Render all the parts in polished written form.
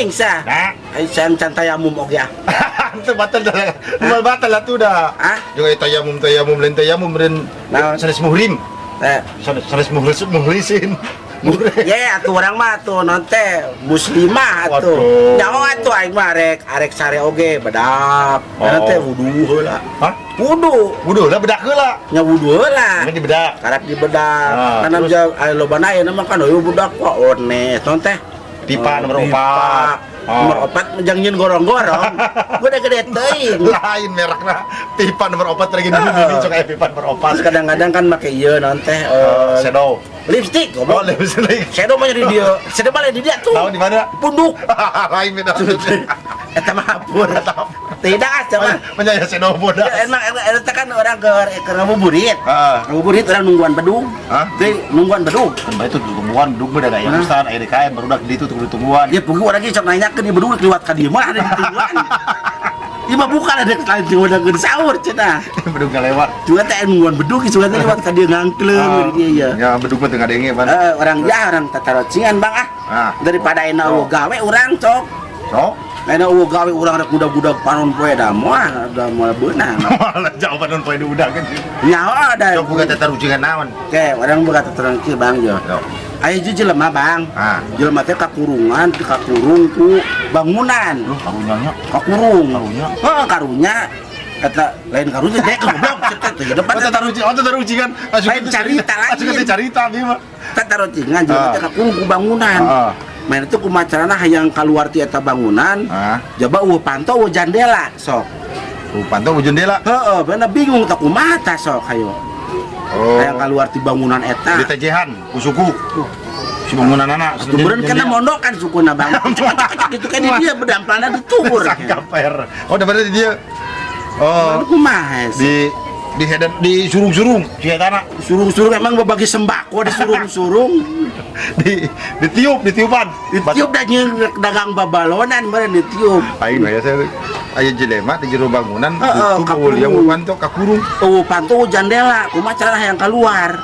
Teuing sah. Nah, Ai can can tayamum oge ah. itu batal dah. Mal batal lah tuh dah. Ah? Juga tayamum tayamum lain tayamum meureun. Naon? Sanes muhrim. Eh, Sanes sanes muhris muhrisin. Muhrim. Ya atuh urang mah atuh non teh muslimah atuh. Waduh. Nyaho atuh aing mah arek arek sare oge bedak. Karena Oh. teh wudu heula. Hah? Wudu. Wudu lah bedak heula. Nya wudu heula. Ini dibedak. Karek dibedak. Ah, Karena terus? jauh aya lobana ayeuna mah kan eueuh budak kok ones non teh. Pipa Oh, nomor pipa. 4. Oh. Nomor 4 jang nyieun gorong-gorong. Gede gede teuing. Lain merekna pipa nomor 4 lagi dulu Heeh. ini cok aya pipa nomor 4. Terus kadang-kadang kan make ieu non teh Shadow. Lipstick Oh, goblok. lipstick. Shadow mah di dieu. Shadow mah di dia tuh. Tahu di mana? Punduk. Lain beda. Eta mah hapur. Tidak ah, sama. Menyaya shadow bodas. Ya, emang eta kan orang ke ngabuburit. Ah. Ngabuburit orang nungguan bedug. Hah? Teh nungguan bedug. Kan bae itu tungguan bedug mah da aya Hah? ustad aya DKM barudak di ditu tunggu tungguan. Ya pugu orang ge sok nanyakeun di bedug liwat ka dieu mah ada di tungguan. Ieu mah bukan ada lain tungguan sahur cenah. Bedug lewat. Juga teh nungguan bedug juga teh liwat ka dieu ngangkleung di dieu ya. Ya bedug mah teu ngadenge pan. Eh, orang ya orang tatarocingan Bang ah. Ah. Daripada enak Oh. gawe urang cok. Sok. Enak eueuh gawe urang rek budak-budak panon poe da moal da moal beunang. Malah jawaban poe udah kan. Nyaho ada. Sok buka tatarucingan naon? Oke, orang buka tatarucingan Bang yo. Sok. Aya hiji jelema Bang. Ah. Jelema teh kakurungan, kakurung ku bangunan. Lu karunya nya. Kakurung. Karunya? Heeh, karunya. Kata lain karunya deh goblok teh teh depan Oh, tatarucingan, oh tatarucingan. Lain carita lagi. Asup teh carita bi mah. Tatarucingan jelema Ah. teh kakurung ku bangunan. Ah. Main itu kumaha carana hayang keluar ti eta bangunan. Ah. Jaba eueuh panto eueuh jandela sok. Oh, panto jendela. Heeh, bener bingung tak kumaha tah sok hayo. Oh. Hayang keluar ti bangunan eta. Di tejehan ku suku. Si bangunan anak. Kemudian kena mondok kan sukuna Bang. Gitu kan dia bedampalna dituur. Sangkaper. Oh, daripada di dia. Oh, Kumaha sih? Di hedan di surung-surung si etana. Surung-surung emang berbagi sembako di surung-surung. Di ditiup, ditiupan. Ditiup dan nyeun dagang babalonan meureun ditiup. Aing mah ya saya aya jelema di jero bangunan Heeh, tutup kakurung. yang panto kakurung. Tuh panto jandela, kumaha cara yang keluar.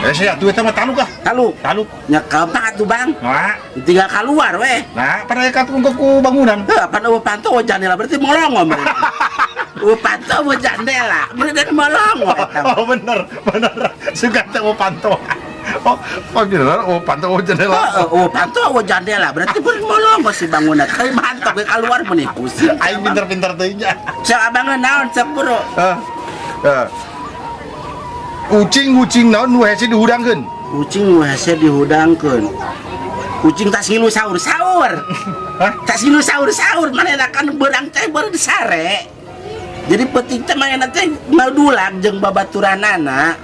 Eh saya tuh eta mah taluk ah. Taluk. Taluk. Nya kapak atuh Bang. Nah, Tinggal keluar weh. nah pada kakurung ke ku bangunan. Heuh, pan eueuh panto eueuh jandela berarti molongo meureun. Eueuh panto eueuh jandela, berarti molongo eta. Oh bener, bener. Suka teh oh panto. Oh, oh bener, oh panto oh jendela. Heeh, eueuh panto eueuh jandela berarti pun molongo si bangunan. Kai mantap we keluar meuni pusing. Aing pinter-pinter teuing nya. Sok abang naon sok bro. Ah. Ah. Ucing-ucing naon nu hese dihudangkeun? Ucing nu hese dihudangkeun. Ucing tas ngilu sahur-sahur. Hah? Tas ngilu sahur-sahur manehna kan beurang teh baru disare. Jadi penting teh manehna teh ngadulag jeung babaturanana.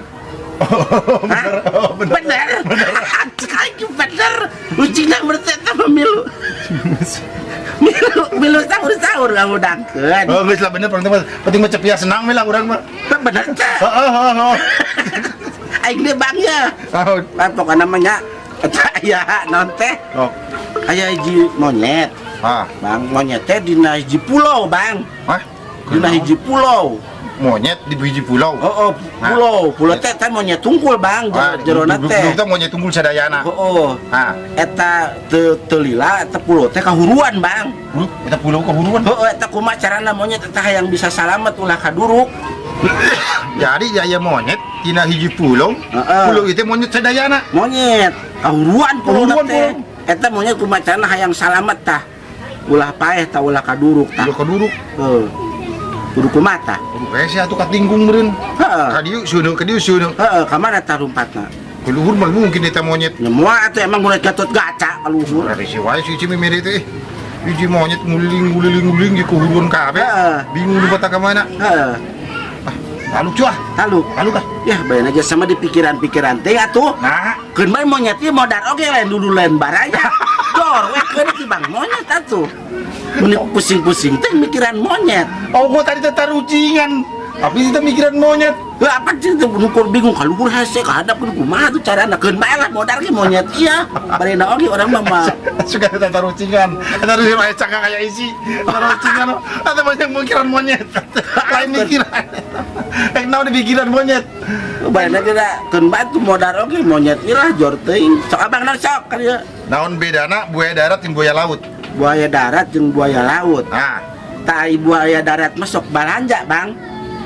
Oh, bener. Oh, bener. Bener. Sekali bener. Ucing teh berarti teh milu. Milu milu sahur-sahur ngahudangkeun. Oh, geus lah bener penting mah penting mah cepia senang we lah urang mah. Bener teh. Heeh, heeh, heeh. Aing deh Bang ya. Oh. Lah pokokna mah nya eta aya naon teh? Oh. Aya hiji monyet. Ah. Bang, monyet teh dina hiji pulau, Bang. Hah? Dina hiji pulau. Monyet di hiji pulau. Oh, oh, pulau. Pulau teh teh monyet tungkul, Bang, Ah, jerona teh. Teh monyet tunggul sadayana. Oh, oh. Ah. Eta teu teu lila eta pulau teh kahuruan, Bang. Lu eta pulau kahuruan. Oh, oh, eta kumaha carana monyet eta hayang bisa salamet ulah kaduruk. Jadi aya monyet dina hiji pulau. Heeh. Pulau itu monyet sadayana. Monyet kahuruan pulau Kahuruan teh. pulau. Eta monyet kumaha carana hayang salamet tah. Ulah paeh tah ulah kaduruk tah. Ulah kaduruk. Heuh. Kudu kumaha tah? Kudu hese atuh katingkung meureun. Heeh. Ka dieu seuneu, ka dieu seuneu. Heeh, ka mana tah rumpatna? Ka luhur mah mungkin eta monyet. Nya moal atuh emang mulai Gatot Gaca ka luhur. Rese wae si mimiri teh. Hiji monyet nguliling nguliling nguliling di kuhuruan kabeh. Heeh. Bingung lu ka mana. Heeh. Ah, taluk cuah. Taluk. Taluk ah. Ya, bayan aja sama di pikiran-pikiran teh atuh. Nah, Keun bae monyet ieu modar oge lain dulu lain baraya. Dor we keun ti Bang monyet atuh. Meni pusing-pusing teh mikiran monyet. Oh, gua tadi teh tarucingan. Tapi kita mikiran monyet. Lah, apa sih itu nukur bingung kaluhur hese kahadap kumaha tuh carana, keun bae lah modar ge monyet iya. Barena oge urang mah mah. Suka kita tarucingan. Tarucingan kayak cangkang kayak isi. Tarucingan. Ada banyak mikiran monyet. Lain mikiran. Eh, naon dipikiran monyet? Barena ge da keun bae tuh modar oge monyet ieu lah jor teuing. Sok abang naon sok ka dieu. Naon bedana buaya darat jeung buaya laut? Buaya darat jeung buaya laut. Nah, Tai buaya darat mah sok balanja, Bang.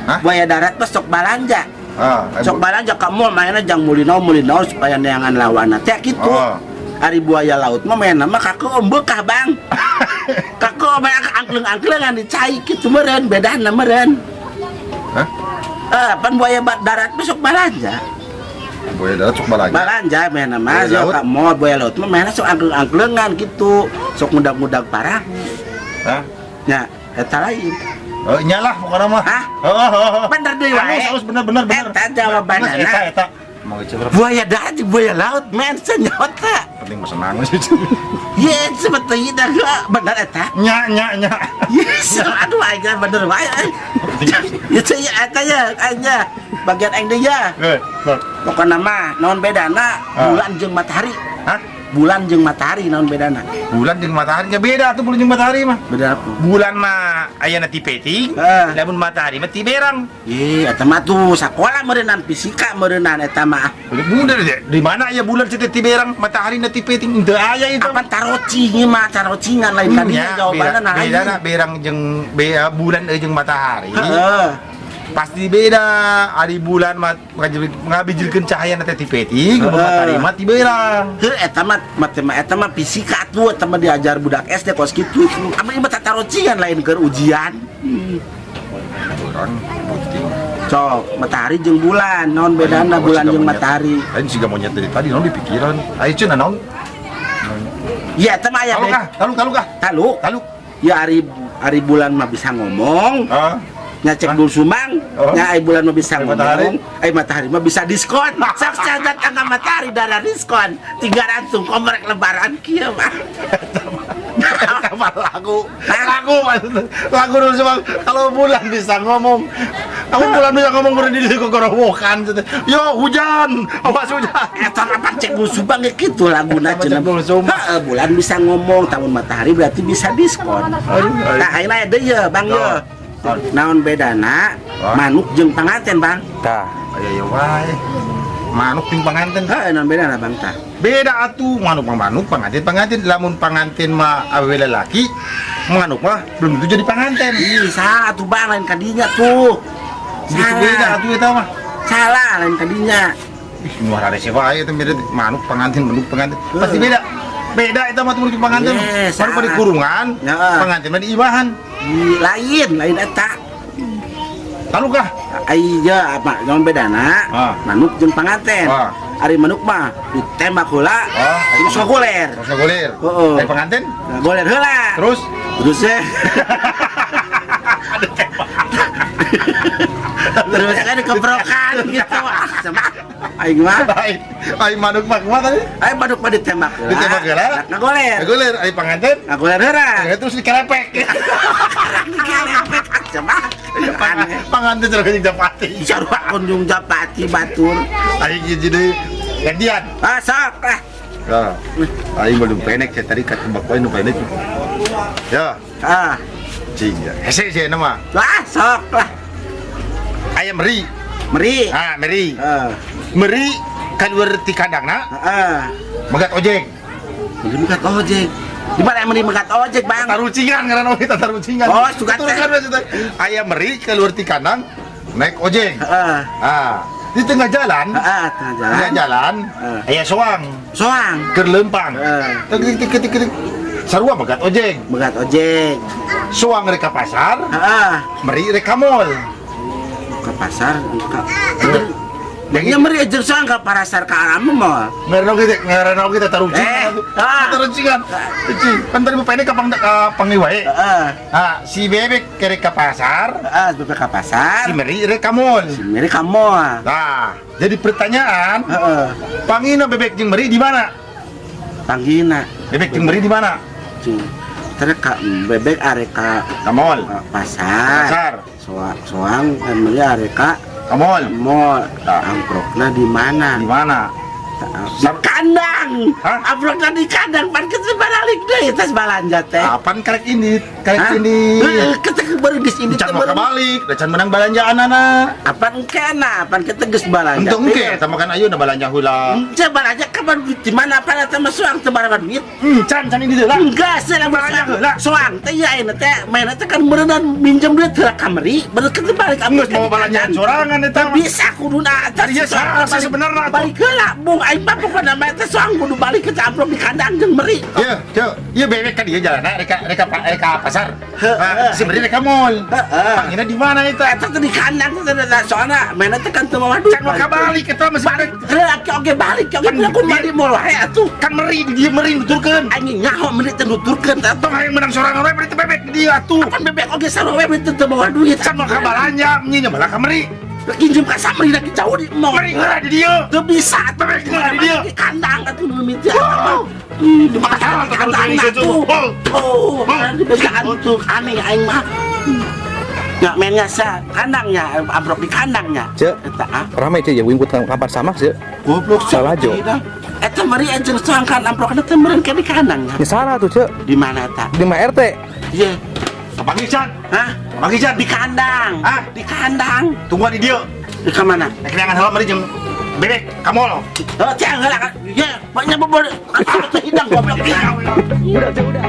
Hah? Buaya darat mah sok balanja. Ah, Sok balanja ka mall mainna jang meuli naon meuli naon supaya neangan lawanna teh kitu. Oh. Ari buaya laut mah mainna mah kakeum beukah, Bang. Kakeum mah angkleng-angklengan di cai kitu meureun bedana meureun. Hah? Eh, pan buaya darat mah sok balanja. Buaya darat sok balanja. Balanja mainna mah Buaya sok laut? ka mall, buaya laut mah mainna sok angkleng-angklengan gitu. Sok ngudag-ngudag parah. Hah? Nya, eta lain. Oh, nyalah pokoknya mah. Hah? Oh. Bener deui wae. Halus, halus, bener, bener, bener. Eta jawabanana. Eta, eta. Mau coba. Buaya darat jeung buaya laut men senyota. Penting mah senang sih. Ye, sebetulnya dah bener eta. Nya, nya, nya. Yes, aduh aing mah bener wae euy. Ya ya eta ya aing ya. Bagian aing deui ya. Eh, sok. Pokona mah naon bedana bulan jeung matahari? Hah? Bulan jeung matahari naon bedana? Bulan jeung matahari nya beda tuh, bulan jeung matahari mah. Beda apa? Bulan mah ayana ti peuting, lamun matahari mah ti berang. Ye, eta mah tuh sakola meureunan fisika meureunan eta mah. Bulan di mana aya bulan ti berang, matahari na ti peuting, teu aya itu. Apa tarocing mah tarocingan lain tadi Nya, jawabanna nah. beda na berang jeung bulan jeung matahari. Heeh. Pasti beda. Ari bulan mah ngabijilkeun cahaya na teh ti peuting, lamun matahari mah ti berang. Heuh, eta mah matema eta mah fisika tuh, eta mah diajar budak SD kos kitu. Apa ieu mah tatarocingan lain keur ujian. Berang peuting. Cok, matahari jeung bulan, naon bedana Oh, bulan siga jeung monyet. matahari? Lain siga monyet dari tadi naon di pikiran. Ayo cenah naon? Iya, eta mah aya Taluk ah, taluk taluk ah. Taluk. Taluk. Ya ari ari bulan mah bisa ngomong. Ah. Nya cek dul sumang, Oh. nya ai bulan mah bisa Ai matahari? ngomong, ai matahari mah bisa diskon. Sok sadat angka matahari darah diskon 300 komrek lebaran kieu mah. Eta mah lagu. Lagu maksudnya. Lagu dulu semua. Kalau bulan bisa ngomong. Kamu bulan bisa ngomong berdiri di kegorowokan. Yo hujan, awas hujan. Eta apa cek dul subang ge kitu laguna Eta mah cenah. cek dul subang. Heeh, bulan bisa ngomong, tahun matahari berarti bisa diskon. Aduh, aduh. Nah, ayeuna aya deui ye, Bang ye. Naon bedana manuk jeung panganten, Bang? Tah, aya ya wae. Manuk jeung panganten. Heeh, naon bedana, Bang tah? Beda atuh, manuk mah manuk, panganten panganten. Lamun panganten mah awewe lelaki, manuk mah belum tentu jadi panganten. Ih, salah tuh Bang, lain kadinya tuh. Gitu beda Salah. atuh eta mah. Salah lain kadinya. Ih, nu harese wae eta beda manuk panganten, manuk panganten. Pasti beda. Beda eta mah tuh panganten. Yes, Manuk mah di salah. kurungan, Heeh. panganten mah di imahan. Ih, lain, lain eta. Taluk ah. Ai ya apa naon bedana? Ah. Manuk jeung panganten. Ah. Ari manuk mah ditembak heula, Ah, terus ngagoler. Terus ngagoler. Heeh. Ari panganten? Ngagoler heula. Terus Terus ya. ada tembak. Terus kan dikeprokan gitu. Ah, sama aing mah. Ai, ai manuk mah kumaha tadi? Ai manuk mah ditembak heula. Ditembak heula. Ngagoler. Ngagoler, ai panganten? Ngagoler heula. Terus dikerepek. Dikerepek ah, sama. Aneh. Panganten sareng jeung japati. Sarua kunjung japati batur. Aing hiji deui. Gantian. Ah, sok lah. Nah, aing belum pendek saya tadi ketebak wae nu pendek. Ya, Ah, cing ya. Hese sih nama. wah, sok lah. Ayam meri. Meri. Ah, meri. Eh, Meri keluar ti kandangna heeh. megat ojek. Meri megat ojek. Di mana meri megat ojek, Bang? Tarucingan ngaran oge tarucingan. Oh, suka teh. Kan maksudnya. Ayam meri keluar ti kandang naik ojek. Heeh. Ah, di tengah jalan, Heeh, tengah jalan. tengah jalan, Heeh. aya soang Soang. keur leumpang. Heeh. Tik tik tik tik tik. Sarua megat ojek. Megat ojek. Soang rek ka pasar, Heeh. meri rek ka mall. Ke pasar ke. Yang meri jeung soang ke pasar ka arah mall. Ngaran oge teh, ngaran oge teh tarucingan. Eh, ah. Tarucingan. Cing, kan tadi pendek ka pang ka pangi wae. Heeh. Ah, si bebek kerek ka pasar, Heeh, bebek ka pasar. si meri rek ka mall. Si meri ka mall. Nah, jadi pertanyaan, Heeh. pangina bebek jeung meri di mana? Panggina. Bebek jeung meri di mana? Cing. Terus ka bebek arek ka Ka mall. ka pasar. Pasar. Soang soang kan meli areka Ka mall. Mall. Amprokna di mana? Di mana? Di kandang. Hah? Amprokna di kandang, pan kita balik deui tas balanja teh. Kapan karek ini? Karek Hah? ini. Heeh, kita baru di sini. Can mau kebalik, da can menang belanjaan anak. Apa engke na, pan kita geus balanja. Untung engke, eta makan ayeuna balanja heula. Engke balanja kapan, duit di mana, apa eta mah soang teu barang duit. Can can ini lah. Enggak, saya Balanja heula. Soang teh ya ayeuna teh mainna teh kan meureunan minjem duit heula kamari, baru kita balik. Geus mau belanjaan sorangan eta mah. Bisa kuduna eta. Iya, salah sih sebenarnya atuh. Balik heula, bung, aing mah pokona mah teh soang kudu balik ke amplop di kandang jeung meri. Iya, cek. Iya bebek kan dia jalan reka reka reka pasar. Heeh. Nah, si beri reka mall. Heeh. Panggilnya di mana eta? Eta teh di kandang teh teh, soalna mainna teh kan teu mawa duit. Can mau kabalik eta masih Balik heula oge, balik oge Kan aku mah di mall wae atuh. Kan meri di dia meri nuturkeun. Anjing, nyaho meri teh nuturkeun teh. Tong hayang menang sorangan we beri teh bebek di dia atuh. Kan bebek oge sarua we beri teh teu mawa duit. Can mau kabalanja, nyinya malah ka meri. Pinjem ka samri lagi jauh di mall. Meri heula di dia. Teu bisa atuh. Bebek heula di dia. Di kandang atuh nu mimiti. Ih, di mana kandang atuh. Oh, di begaan tuh aneh aing mah. Ya mainnya sa kandangnya, amprok di kandangnya. Cek. Eta ah. Ramai cek ya, wingkut kampar sama cek. Goblok. Salah, Jo. Eta meri jeung soang kan amprokna teh meureun ke di kandangnya. Ya salah tuh cek. Di mana eta? Di 5 RT. Iya. Kapanggih can. Hah? Kapanggih can. Di kandang. Hah? Di kandang. Tungguan di dia. Di ka mana? Rek neangan heula meri jeung bebek ka mall. Oh, cang heula kan. Ya, banyak bobor. Hidang goblok. Udah cek udah.